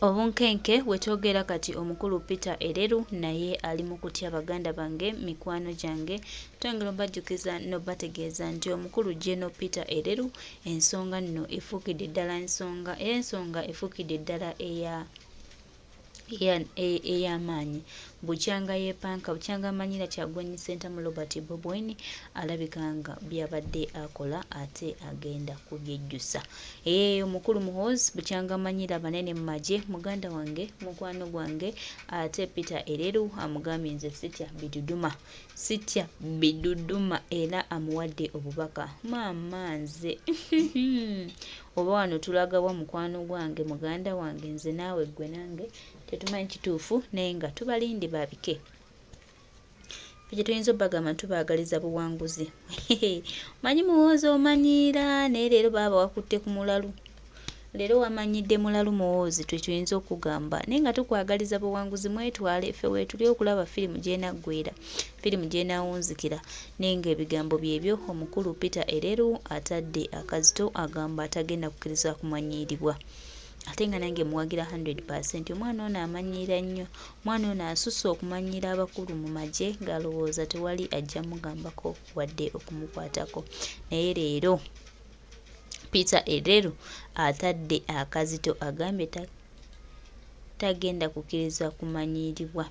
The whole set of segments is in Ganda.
Obunkenke wetwogera kati omukulu Peter Ereru naye ali mu kutya baganda bange mikwano gyange twongera obajjukiza n'obategeeza nti omukulu General Peter Ereru ensonga nno efuukidde ddala nsonga era ensonga efuukidde ddala eya ey'amaanyi bukyanga yeepanka bukyanga amanyira Kyagulanyi Ssentamu Robert Bobi Wine alabika nga byabadde akola ate agenda kubyejjusa. Eeh omukulu Muhoozi bukyanga amanyira banene mu magye muganda wange mukwano gwange ate Peter Ereru amugambye nze sitya biduduma sitya biduduma era amuwadde obubaka maama nze oba wano tulagawa mukwano gwange muganda wange nze naawe ggwe nange tetumanyi kituufu naye nga tubalinde babike ffe kyetuyinza obagamba tubaagaliza buwanguzi manyi muwoozi omanyiira naye leero baaba wakutte ku mulalu leero wamanyidde mulalu muwoozi twetuyinza okugamba naye nga tukwagaliza buwanguzi mwetwale ffe weetuli okulaba firimu gyenaggwera firimu gyenawunzikira naye nga ebigambo byebyo omukulu Peter Ereru atadde akazito agamba atagenda kukkiriza kumanyiiribwa ate nga nange muwagira 100% omwana ono amanyiira nnyo omwana ono asusse okumanyiira abakulu mu magye ng'alowooza tewali ajja mugambako wadde okumukwatako naye leero Peter Ereru atadde akazito agambye tagenda kukkiriza kumanyiiribwa.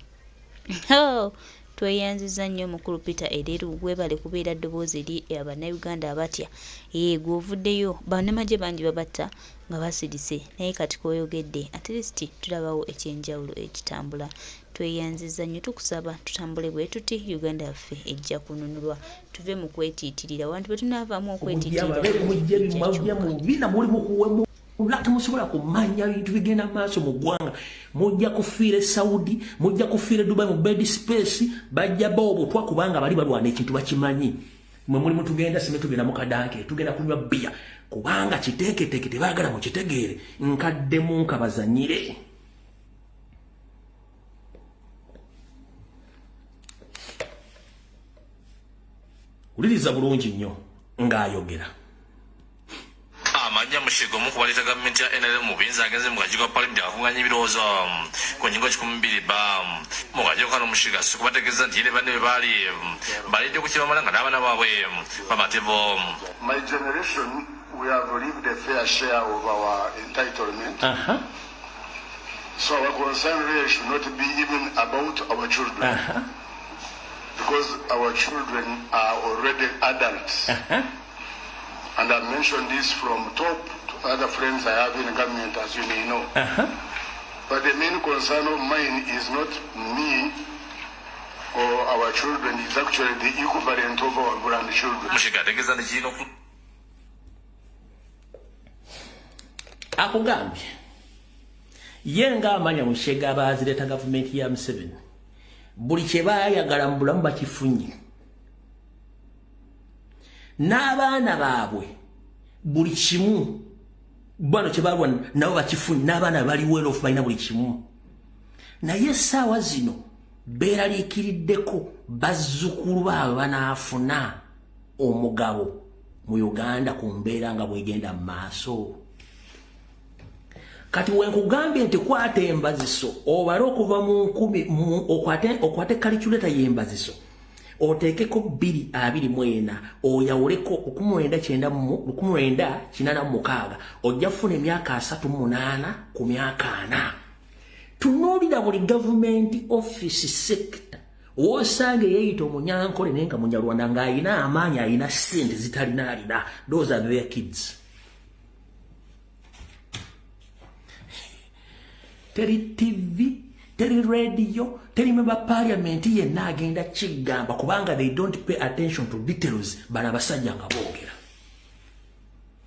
Oh, tweyanziza nnyo mukulu Peter Ereru webale kubeera ddoboozi eri Bannayuganda abatya. Ee gwe ovuddeyo bannamagye bangi babatta nga basirise naye kati kwoyogedde at least tulabawo ekyenjawulo ekitambula. Tweyanziza nnyo tukusaba tutambule bwe tuti Uganda yaffe ejja kununulwa tuve mu kwetiitirira wantu bwe tunaavaamu okwetiitirira. Temusobola kumanya bintu bigenda maaso mu ggwanga. Mujja kufiira e Saudi, mujja kufiira e Dubai mu bed space, bajja bawa obutwa kubanga bali balwana ekintu bakimanyi. Mwe mulimu tugenda sime tugenda mu kadanke, tugenda kunywa bbiya kubanga kiteeketeeke tebaagala mukitegeere. Nkaddemu nkabazanyire. Wuliriza bulungi nnyo ng'ayogera. Amanya Mushega omu ku baleeta gavumenti ya NRM mu buyinza agenze mu kakiiko ka palamenti akakunganya ebirowoozo ku nnyingo 200 mu kakiiko kano. Mushega si kubategeeza nti ye ne banne bwe baali balidde ku kibamala nga n'abaana baabwe bamativu. My generation, we have lived a fair share of our entitlement. So our concern really should not be even about our children. Because our children are already adults. And I've mentioned this from top to other friends I have in government, as you may know. But the main concern of mine is not me or our children, it's actually the equivalent of our grandchildren. Mushega ategeeza nti kirina oku Akugambye ye ng'amanya Mushega abaazireeta gavumenti ya Museveni buli kye baayagala mu bulamu bakifunye n'abaana baabwe buli kimu bano kye balwana nabo bakifunye n'abaana bali well off balina buli kimu naye essaawa zino beeraliikiriddeko bazzukulu baabwe banaafuna omugabo mu Uganda ku mbeera nga bwegenda mu maaso. Kati wenkugambye nti kwata embaziso obale okuva mu nkumi okwate kaliculeta y'embaziso oteekeko 224 oyawuleko 1986 ojja kufuna emyaka 38 ku myaka 4. Tunuulira buli gavumenti office sector wosanga eyeyita omunyankole naye nga munyarwanda ng'alina amaanyi alina ssente zitalina alina. Those are their kids. Teri TV, teri radio, teri member parliament yenna agenda kigamba kubanga they don't pay attention to details. Bano abasajja nga boogera.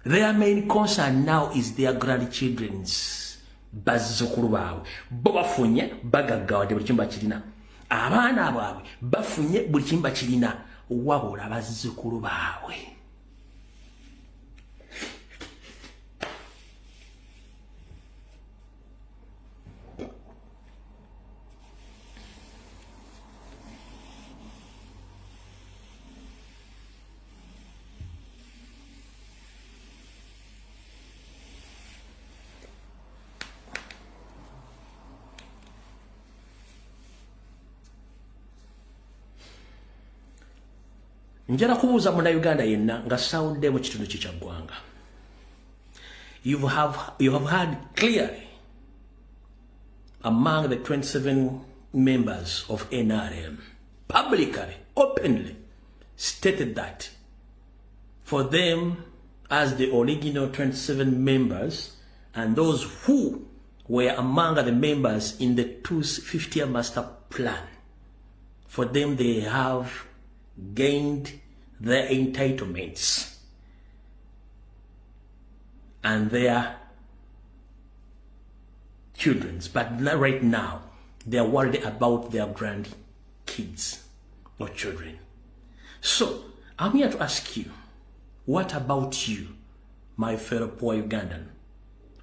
Their main concern now is their grandchildren's, bazzukulu baabwe. Bo bafunye bagaggawadde buli kimu bakirina, abaana baabwe bafunye buli kimu bakirina, wabula bazzukulu baabwe. Njala kubuuza munnayuganda yenna nga sawudde mu kitundu kye kya ggwanga. You have heard clearly among the 27 members of NRM publicly, openly stated that for them as the original 27 members and those who were among the members in the 250-year master plan, for them they have gained their entitlements and their children's. But not right now, they are worried about their grandkids or children. So I'm here to ask you, what about you, my fellow poor Ugandan?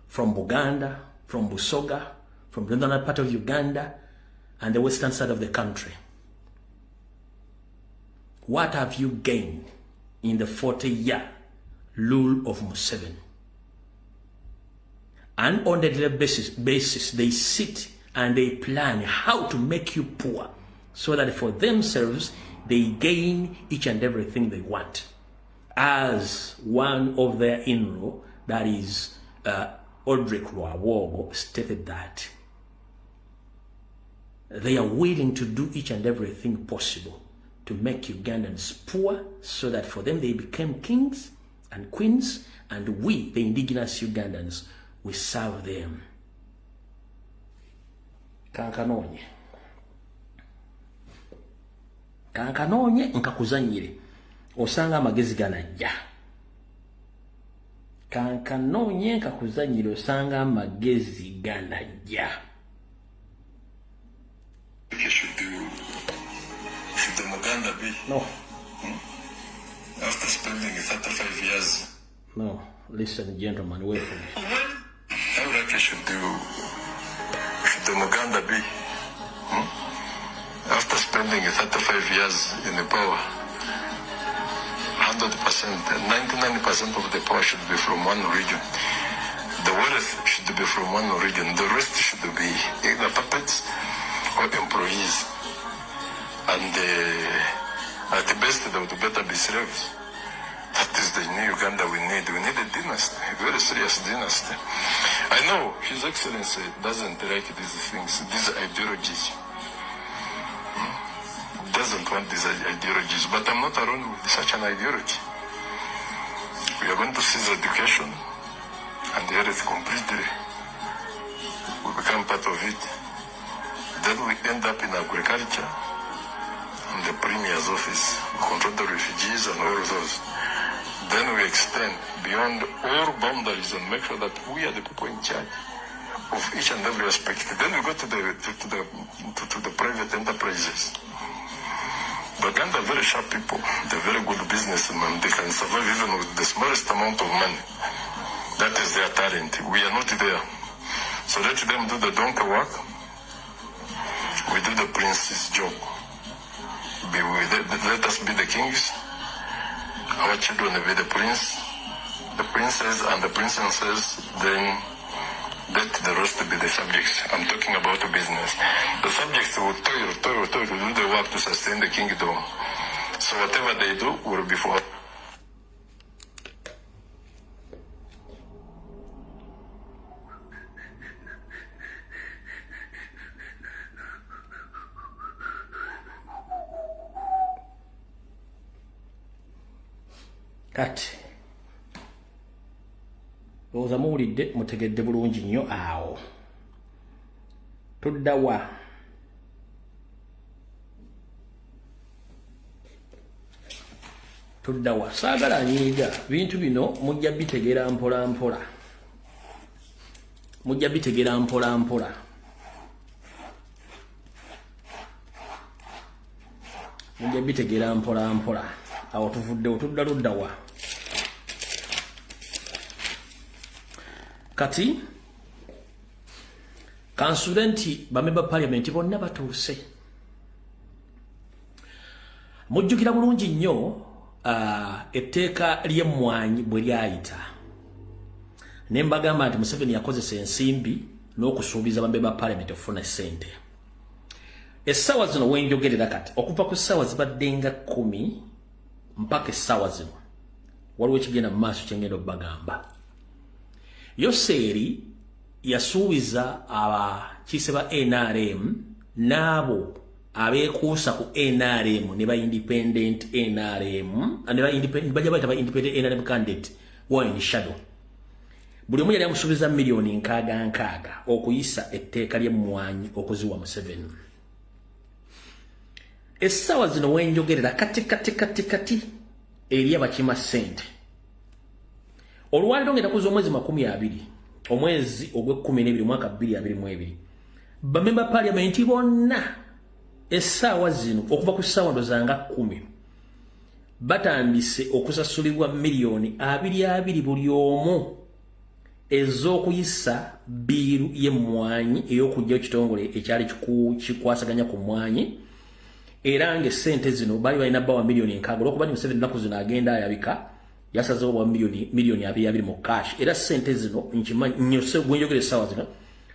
From Buganda, from Busoga, from the northern part of Uganda, and the western side of the country. What have you gained in the 40-year rule of Museveni? And on the daily basis, they sit and they plan how to make you poor so that for themselves, they gain each and everything they want. As one of their in-law, that is Odrick Rwabogo, stated that they are willing to do each and everything possible to make Ugandans poor so that for them they became kings and queens, and we, the indigenous Ugandans, we serve them. Kankanoonye. Kankanoonye nkakuzannyire. Osanga amagezi ganajja. Kankanoonye nkakuzannyire osanga amagezi ganajja. Should do should the Muganda be No, after spending 35 years? No. Listen, gentlemen, wait for me. How lucky should the Muganda be after spending 35 years in the power? 100%, 99% of the power should be from one region. The wealth should be from one region. The rest should be either puppets or employees. And at best, they would better be slaves. That is the new Uganda we need. We need a dynasty, a very serious dynasty. I know His Excellency doesn't like these things, these ideologies. Doesn't want these ideologies, but I'm not alone with such an ideology. We are going to seize education and the health completely. We become part of it. Then we end up in agriculture and the premier's office. We control the refugees and all those. Then we extend beyond all boundaries and make sure that we are the people in charge of each and every aspect. Then we go to the private enterprises. But then they're very sharp people. They're very good businessmen. They can survive even with the smallest amount of money. That is their talent. We are not there. So let them do the donkey work. We do the prince's job. Let us be the kings. Our children will be the prince, the princes and the princesses. Then let the rest be the subjects. I'm talking about the business. The subjects will toil, toil, toil to do the work to sustain the kingdom. So whatever they do will be for Kati lowooza muwulidde, mutegedde bulungi nnyo. Awo tuddawa? Tuddawa? Saagala nyiiga. Bintu bino mujja bitegeera mpola mpola, mujja bitegeera mpola mpola, mujja bitegeera mpola mpola. Awo tuvuddewo, tudda luddawa kati? Kansule nti bamemba parliament bonna batuuse. Mujjukira bulungi nnyo etteeka ly'emmwanyi bwe lyayita, ne mbagamba nti Museveni yakozesa ensimbi n'okusuubiza bamemba parliament okufuna ssente. Essaawa zino wenjogerera kati, okuva ku ssaawa zibadde nga 10 Mpaka essaawa zino waliwo ekigenda mu maaso kyengenda obbagamba. Yoseeri yasuubiza abakiise ba NRM n'abo abeekuusa ku NRM ne ba independent NRM ne ba independent, bajja bayita ba independent NRM candidate wa in shadow. Buli omu yali amusuubiza miliyoni 60 okuyisa etteeka ly'emmwanyi okuziwa Museveni. Essaawa zino wenjogerera kati kati kati kati eri abakima ssente. Olwaleero ngenda kuza omwezi 20, omwezi ogw'e-12, mwaka 2022, bamemba parliament bonna essaawa zino okuva ku ssaawa ndozanga 10 batandise okusasulibwa miliyoni 22 buli omu ez'okuyisa bill y'emmwanyi ey'okugyayo kitongole ekyali kikwasaganya ku mmwanyi. Era ng'essente zino baali balina bawa miliyoni 60, olwokuba ni Museveni ennaku zino agenda ayabika, yasazeewo bwa miliyoni 22 mu cash. Era ssente zino nkimanyi nnyo, gwenjogera essaawa zino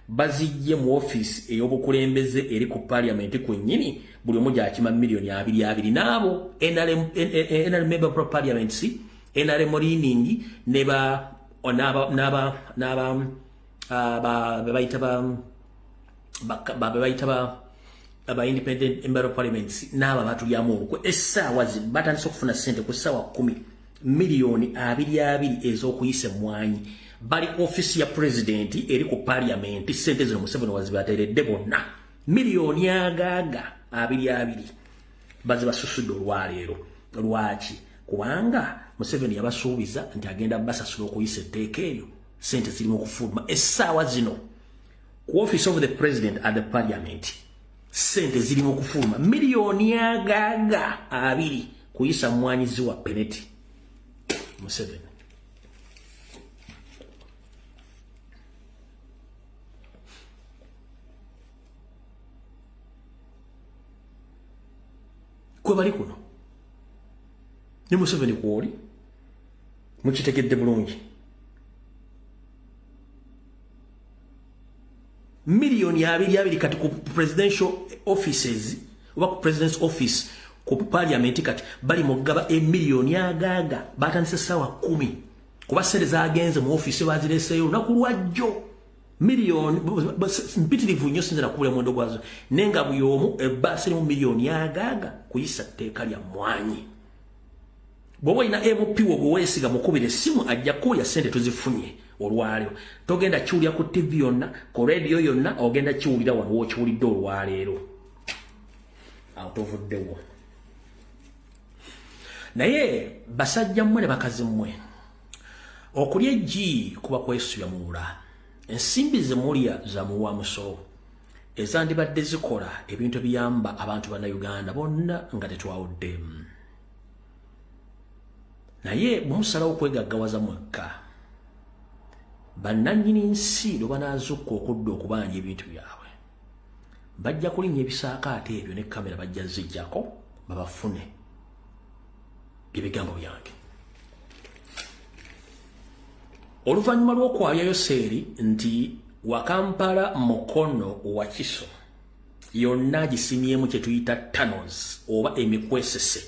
bazijje mu ofiisi ey'obukulembeze eri ku parliament kwennyini, buli omu gyakima miliyoni 22. N'abo NRM member of parliament, NRM leaning, ne ba n'aba n'aba n'aba bebayita ba bebayita ba aba independent member of parliament n'abo batulyamu olukwe, essaawa zino batandise okufuna ssente ku ssaawa 10, miliyoni 22 ez'okuyisa emmwanyi. Bali ofisi ya president eri ku parliament. Ssente zino Museveni wazibateeredde bonna, miliyoni agaaga 22 bazibasusudde olwaleero. Lwaki? Kubanga Museveni yabasuubiza nti agenda basasula okuyisa etteeka eryo. Ssente zirimu okufuluma essaawa zino ku office of the president at the parliament. Ssente zirimu okufuluma miliyoni agaaga 20 kuyisa mwanyizi wa peneti Museveni. Kwe bali kuno ne Museveni kwoli, mukitegedde bulungi. Miliyoni 22 kati ku presidential offices oba ku president's office ku parliament, kati bali mugaba emiliyoni agaaga. Batandise essaawa 10 kuba sente zagenze mu office bazireseeyo olunaku lwajjo. Miliyoni mpitirivu nnyo, sinza nakubula muwendo gwazo, naye nga buli omu ebbaasa erimu miliyoni agaaga kuyisa tteeka lya mmwanyi. Bw'oba olina MP wo gwe weesiga, mukubira essimu, ajja kuwulya. Ssente tuzifunye olwaleero. Togenda kiwulira ku TV yonna, ku radio yonna, ogenda kiwulira wano wookiwulidde olwaleero. Awo tovuddewo. Naye basajja mmwe ne bakazi mmwe, okulya eggi kuba kwesubya muwula. Ensimbi ze mulya za muwa musolo ezandibadde zikola ebintu ebiyamba abantu bannayuganda bonna nga tetwawuddemu. Naye bwemusalawo okwegaggawaza mwekka, bannannyini nsi lwe banaazukka okudda okubanja ebintu byabwe, bajja kulinnya ebisaakaate ebyo ne kamera bajja zijjako babafune. Byebigambo byange. Oluvannyuma lw'okwabya Yoseeri nti Wakampala Mukono Wakiso yonna gisimyemu kye tuyita tunnels oba emikwesese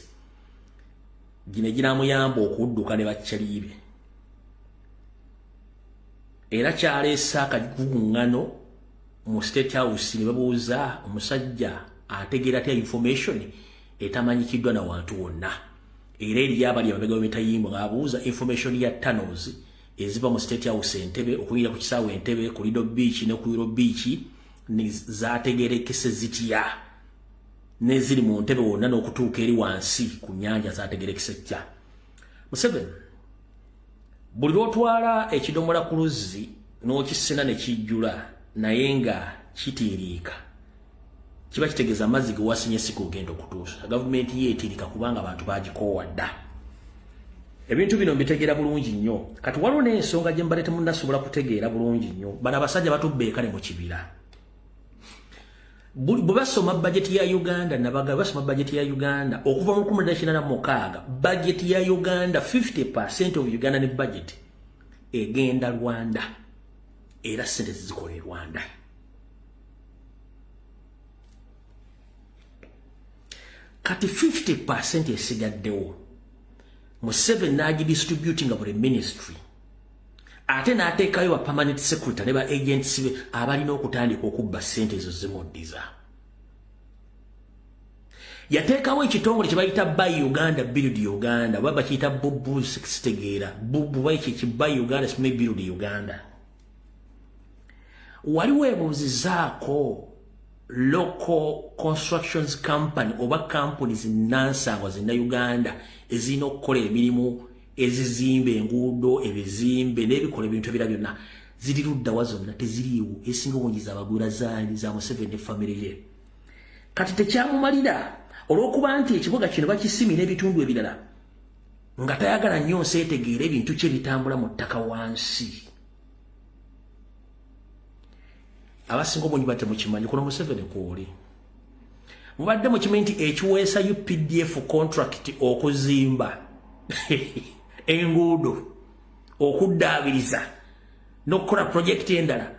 gino eginamuyamba okudduka ne bakyaliibe, era kyaleese akaguguŋŋano mu State House ne babuuza omusajja ategeera atya information etamanyikiddwa na wantu wonna. Era eriyo abali ababega b'emitayimbwa ng'abuuza information ya tunnels eziva mu State House Entebe okuyingira ku kisaawe Entebe, ku Lido Beach ne ku Euro Beach zategerekese zitya, n'eziri mu ntebe wonna n'okutuuka eri wansi ku nnyanja zategerekese ttya. Museveni, buli lw'otwala ekidomola ku luzzi n'okisena ne kijjula naye nga kitiiriika, kiba kitegeeza amazzi ge wasinye si kugenda okutuusa. Gavumenti ye etiirika kubanga abantu bagikoowa dda. Ebintu bino mbitegeera bulungi nnyo. Kati waliwo n'ensonga gye mbadde temunnasobola kutegeera bulungi nnyo. Bano abasajja batubba eka ne mu kibira. Bwe basoma bajeti ya Uganda, nabaga basoma bajeti ya Uganda okuva mu 1986, bajeti ya Uganda, 50% of Ugandan budget egenda Rwanda, era sente zizikola e Rwanda. Kati 50% esigaddewo. Museveni n'agidistributinga buli ministry, ate n'ateekayo ba permanent secretary ne ba agents be abalina okutandika okubba ssente ezo zimuddiza. Yateekawo ekitongole kye bayita Buy Uganda Build Uganda, oba bakiyita Bubu, sitegeera Bubu baiki ki Buy Uganda simanyi Build Uganda. Wali weebuuzizaako local constructions company oba companies nansangwa zinna Uganda ezirina okukola emirimu ezizimba enguudo, ebizimbe n'ebikola ebintu ebira byonna, ziri ludda wa zonna? Teziriiwo. Esinga obungi zabagwira zaani? Za Museveni ne famire ye. Kati tekyamumalira olw'okuba nti ekibuga kino bakisimye n'ebitundu ebirala, nga tayagala nnyo nsi etegeera ebintu kye bitambula mu ttaka wansi. Abasinga obungi batte mukimanyi kuno Museveni kwoli mubadde mukimanyi nti ekiweesa UPDF contract okuzimba enguudo, okuddaabiriza n'okukola projekiti endala,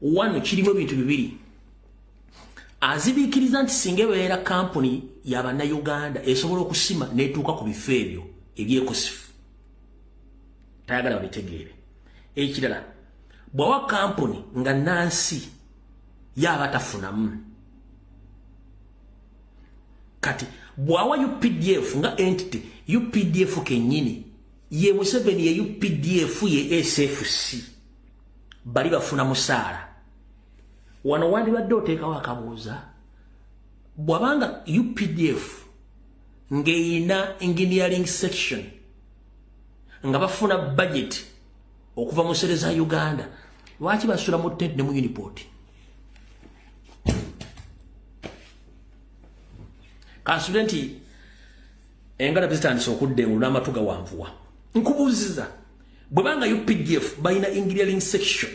wano kirimu ebintu bibiri. Azibiikiriza nti singa ebeera kampuni y'abannayuganda esobola okusima n'etuuka ku bifo ebyo ebyekosifu, tayagala babitegeere. Ekirala, bw'awa kampuni nga nansi yaaba tafunamu. Kati bw'awa UPDF nga entity, UPDF kennyini ye Museveni, ye UPDF, ye SFC, bali bafuna musaala. Wano wandibadde oteekawo akabuuza: bw'abanga UPDF ng'eyina engineering section nga bafuna budget okuva mu sere za Uganda, lwaki basula mu tent ne mu uniport? Kansubire nti engalabi zitandise okudda engulu n'amatu gawanvuwa. Nkubuuziza, bwe banga UPDF balina engineering section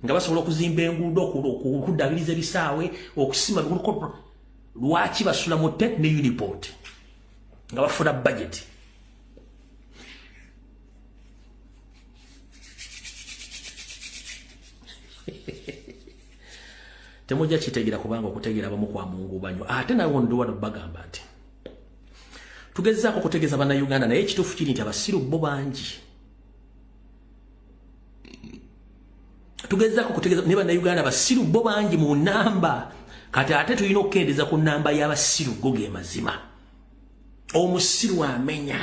nga basobola okuzimba enguudo, okuddaabiriza ebisaawe, okusima, lwaki basula mu tent ne uniport nga bafuna budget? Temujja kitegeera, kubanga okutegeera abamu kwa mungubanyo. Ate nawe ndiwano bagamba nti tugezaako okutegeeza Bannayuganda, naye ekituufu kiri nti abasiru bo bangi. Tugezaako okutegeeza naye Bannayuganda abasiru bo bangi mu namba. Kati ate tulina okukendeeza ku namba y'abasiru. Go ge mazima, omusiru amenya.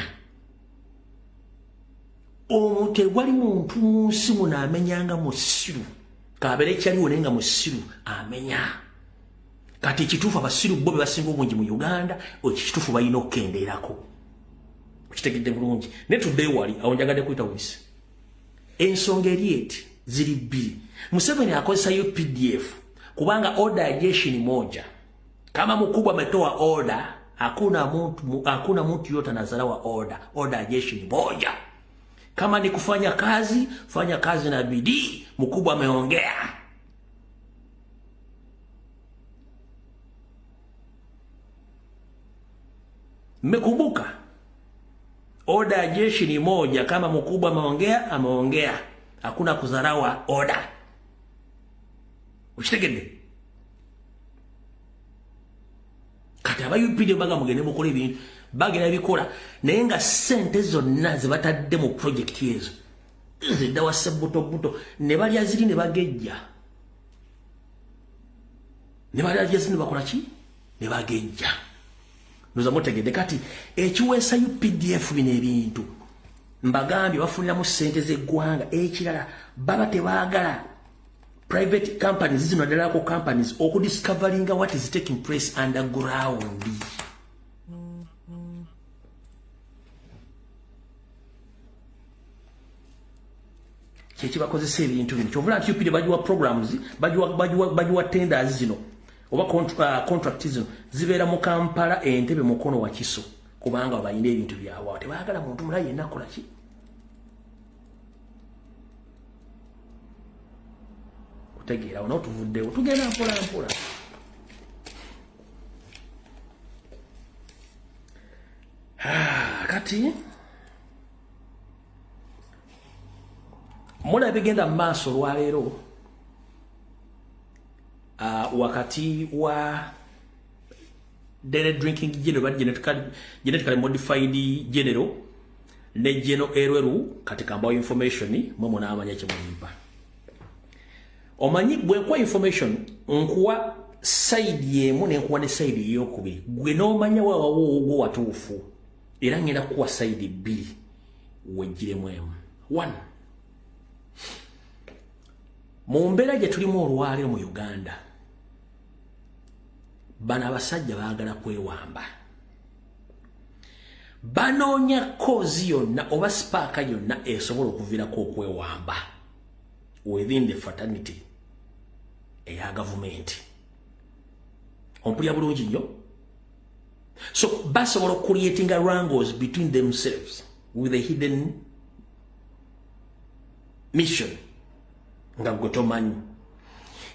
Tewali muntu mu nsi muno amenyanga musiru, kabeere kyaliwo, naye nga musiru amenya. Kati ekituufu, abasiru bo be basinga obungi mu Uganda. Ekituufu balina okukendeerako. Okitegedde bulungi? Naye tuddeyo wali awo, njagadde kuyita wisi. Ensonga eri eti, ziri bbiri. Museveni akozesa UPDF kubanga order ya jeshi ni moja. Kama mkubwa ametoa order, hakuna mtu yote anazalawa order. Order ya jeshi ni moja. Kama ni kufanya kazi, fanya kazi na bidii. Mkubwa ameongea. Mmekumbuka? Oda ya jeshi ni moja. Kama mkubwa ameongea, ameongea. Hakuna kudharawa oda. Ukitegedde? Kati aba UPD baga mugende mukole ebintu, bagenda bikola, naye nga ssente zonna ze batadde mu project ezo zidda wa sebbutobuto, ne balya ziri ne bagejja, ne balya ziri ne bakola ki, ne bagejja. Ndoza mutegedde. Kati ekiweesa UPDF bino ebintu, mbagambye, bafuniramu ssente z'eggwanga. Ekirala, baba tebaagala private companies zino, naddalako companies, okudiscoveringa what is taking place underground. Kyekibakozesa ebintu bino. Kyovula nti UPD bagiwa programs, bagiwa tenders zino oba contract zino, zibeera mu Kampala, Entebe, Mukono, Wakiso, kubanga balina ebintu byabwe. Tebaagala muntu mulala yenna akola ki kutegeera. Awo tuvuddewo, tugenda mpola mpola. Kati mulaba bigenda mu maaso olwaleero wakati wa daily drinking general, genetically modified general. Ne Geno Elweru kati kambawo information mwe munaamanya kye mulimpa. Omanyi bwe nkuwa information, nkuwa side emu ne nkuwa ne side eyokubiri, gwe n'omanya wawawo ogwo watuufu. Era ngenda kukuwa side bbiri wejjiremu emu. One, mu mbeera gye tulimu olwaleero mu Uganda, bano abasajja baagala kwewamba, banoonya cause yonna oba spark yonna esobola okuviirako okwewamba within the fraternity eya gavumenti. Ompulira bulungi nnyo? So basobola creating wrangles between themselves with a hidden mission nga gwe tomanyi,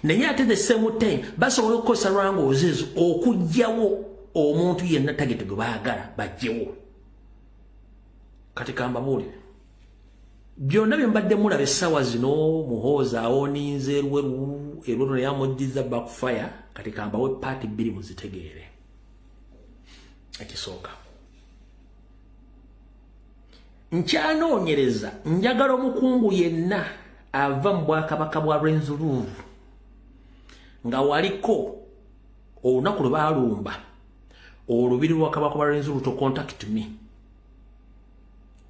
naye ate the same time basobola okukozesa wrangles ezo okuggyawo omuntu yenna target gwe baagala bajjewo. Kati kambabuulire, byonna bye mbadde mulaba essaawa zino, Muhoozi awoninze Elweru, Elweru naye amuddiza backfire. Kati kambawe part bbiri muzitegeere. Ekisooka, nkyanoonyereza, njagala omukungu yenna ava mu bwakabaka bwa Rwenzururu nga waliko olunaku lwe baalumba olubiri lwa kabaka bwa Rwenzururu to contact me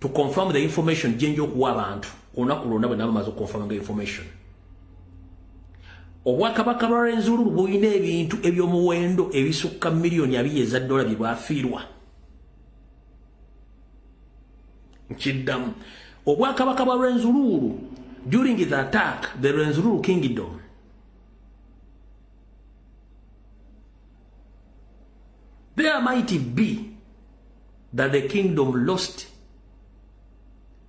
to confirm the information gye nja okuwa abantu olunaku lwonna bwe naba maze okuconfirmanga information. Obwakabaka bwa Rwenzururu bulina ebintu eby'omuwendo ebisukka miliyoni 20 eza dola bye bwafiirwa. Nkiddamu, obwakabaka bwa Rwenzururu, during the attack, the Rwenzururu Kingdom there might be that the kingdom lost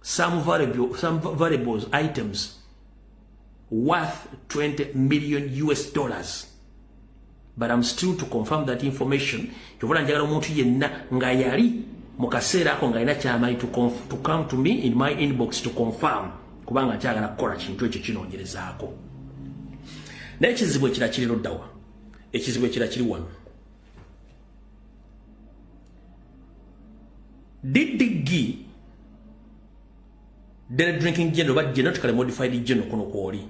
some valuable items worth 20 million US dollars. But I'm still to confirm that information. Kyova njagala omuntu yenna nga yali mu kaseera ako nga alina kyamanyi to come to me in my inbox to confirm, kubanga nkyagala kukola kintu ekyo kinoonyerezaako. Naye ekizibu ekira kiri luddawa? Ekizibu ekira kiri wano. DDG, Daily Drinking General oba genetically modified general, kuno kwoli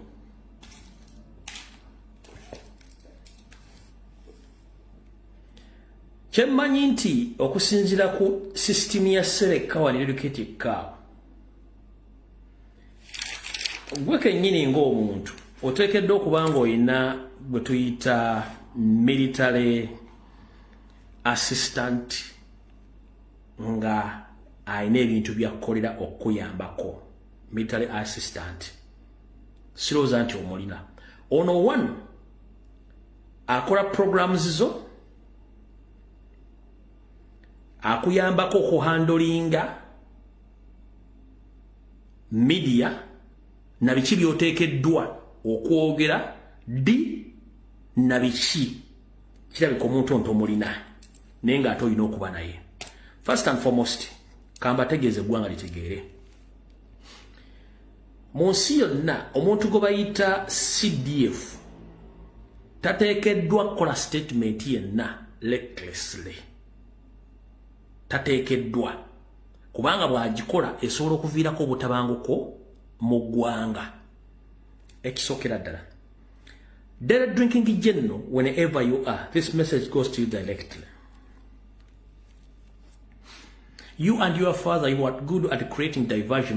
kyemmanyi nti okusinziira ku system ya Sereka wano educated cow, gwe kennyini ng'omuntu oteekeddwa okuba nga olina gwe tuyita military assistant nga alina ebintu byakkolera okukuyambako. Military assistant sirowooza nti omulina. Ono one akola programs zo, akuyambako okuhandlinga media na biki byoteekeddwa okwogera ddi na biki. Kirabika omuntu onto omulina, naye ng'ate olina okuba naye. First and foremost, kambategeeza, eggwanga litegeere, mu nsi yonna omuntu gwe bayita CDF tateekeddwa kukola statement yenna recklessly. Tateekeddwa, kubanga bw'agikola esobola okuviirako obutabanguko mu ggwanga. Ekisookera ddala, Daily Drinking General, whenever you are, this message goes to you directly. You and your father, you are good at creating diversions.